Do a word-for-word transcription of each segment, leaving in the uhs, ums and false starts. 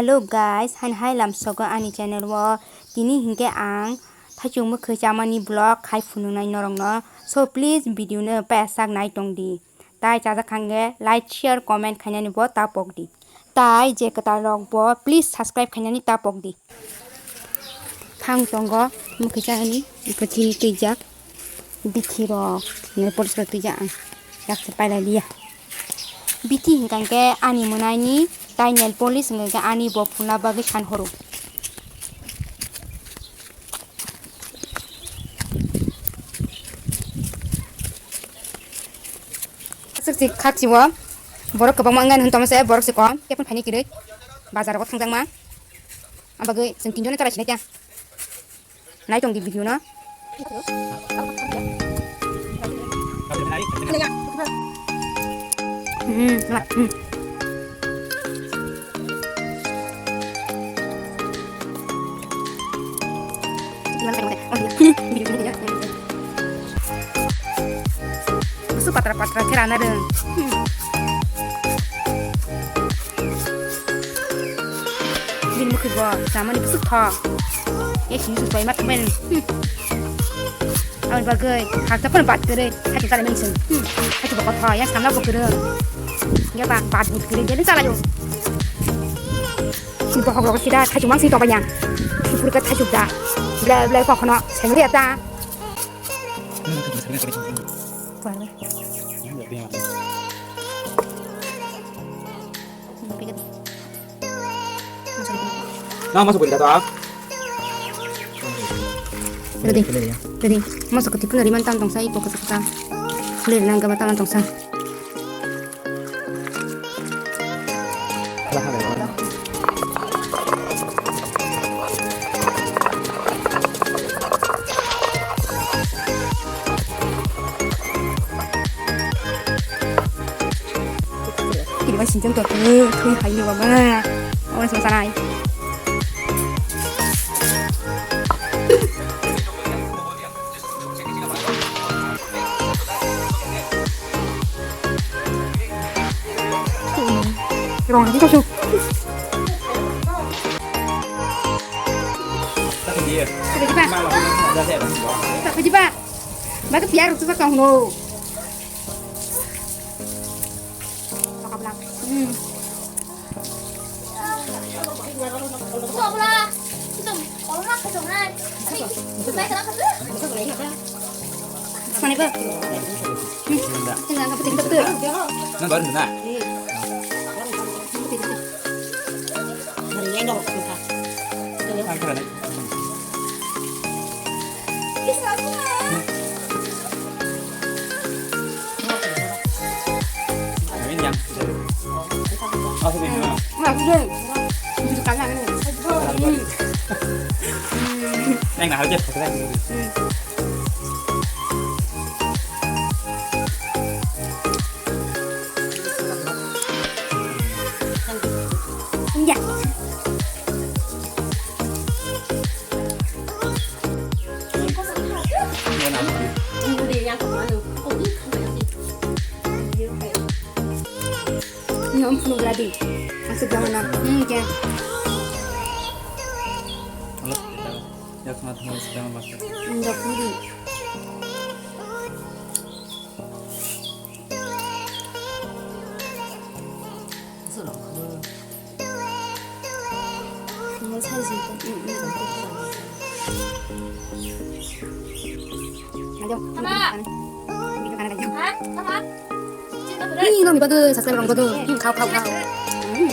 Hello guys, hain hai lamsogo ani channel o. Tini hinkhe ang thaichung mwkhwi chamani vlog khai phunuknai norokno. So please video no payasak nai tongdi. Tai chajak kha hinkhe like, share, comment khainani bo ta pokdi. Tai je kwtal rok bo please subscribe khainani ta pokdi. Thang tongo mwkhwi chamani, iko chini twijak. Bithi rok nail polish rok twijak ang. Yaksa pailai liya. Bithi hinkha hinkhe ani mwnaini tai nail polish hinkha hinkhe ani bo phulna bagwi san horo. Aswk si khakchi o borok kwbangma wngya hwn tongmose borok si kom khe phano phaini kwrwi bazar o thangjakma. Abagwi chwng tinjon chara sinai ta. Nai tong di video no. Hmm, ma, hmm. Video ni, video ni. Gusu patra patra khe rana rwng. Hmm. Bini mwkhwi bo chamani bwswk thok. Ya sini su bai ma thangbai. Hmm. Aboni bagwi hakta phano bat kwrwi, hakhe chalai mani chwng. Hmm. Hakhe bo kotho, ya samla bo kwrwng. Ya ba bat but kwrwi, deli chalaio. Sini bokhok rogo sida, thaichuk mang sini tongbai yang. Sipur khe thaichuk da. Ble ble kokhono, sengri ata. Na masuk kita tak? Ready. Ready. Masuk ke tipu nari mantan tong sai pokok saka. Clear nang gaba tangan tong sai. Kiriba sinjang to thui thui hai ni baba. Awas masanai. Rong lagi kau. Tak kau jiba. Tak kau jiba. Bagi biar tu tak kau no. Hmm. Mana ba? Hmm. Tinggal apa tinggal tu? Na baru na. Ya. Ini om phunuk ladi. Maksud jangan nak. Hmm, ya. Halo, kita. Ya, semangat, semangat, semangat, Mas. Enggak, pudi. Ini no mi bagus, subscribe orang bagus. Hmm, kau, kau, kau. Hmm.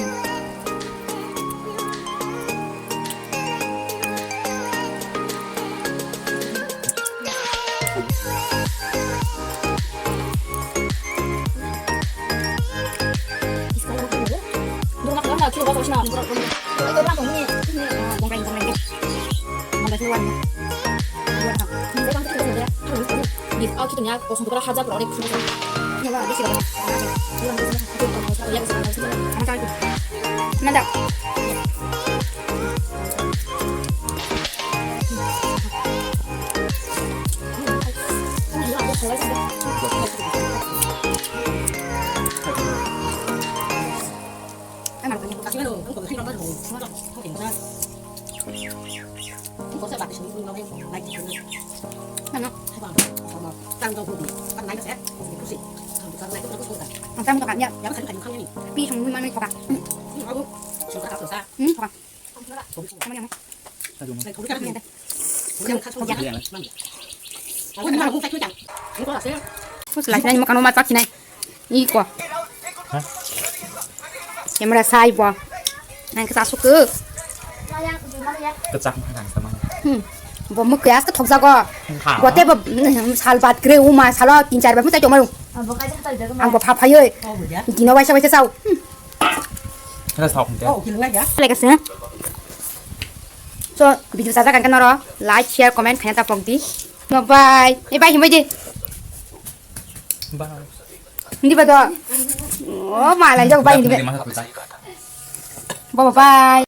Nanda. Ang tang tokak ya. Pi song mui manui tokak. Hmm, tokak. Bus lai nai mo kanu ma chak sinai. Iko. Camera sai bo. Nang kasa suk. Kecak nang sama. Hmm. Bo muk ya sta thok jago. Ha. Bote bo, hmm, sal bat kre uma salo tin char ba mutai tomaru. Ang bo pha pha yoi. Dino waisa waisa sao. Hmm. Kena sok hingke. Like ase. So, video sajak ang kenaro like, share, comment khaina ta pokdi. No, bye. Eh, bye himbai di. Bye. Hindi ba do? Oh, malai jog bye hindi ba. Bye, masa kuta. Bye bye.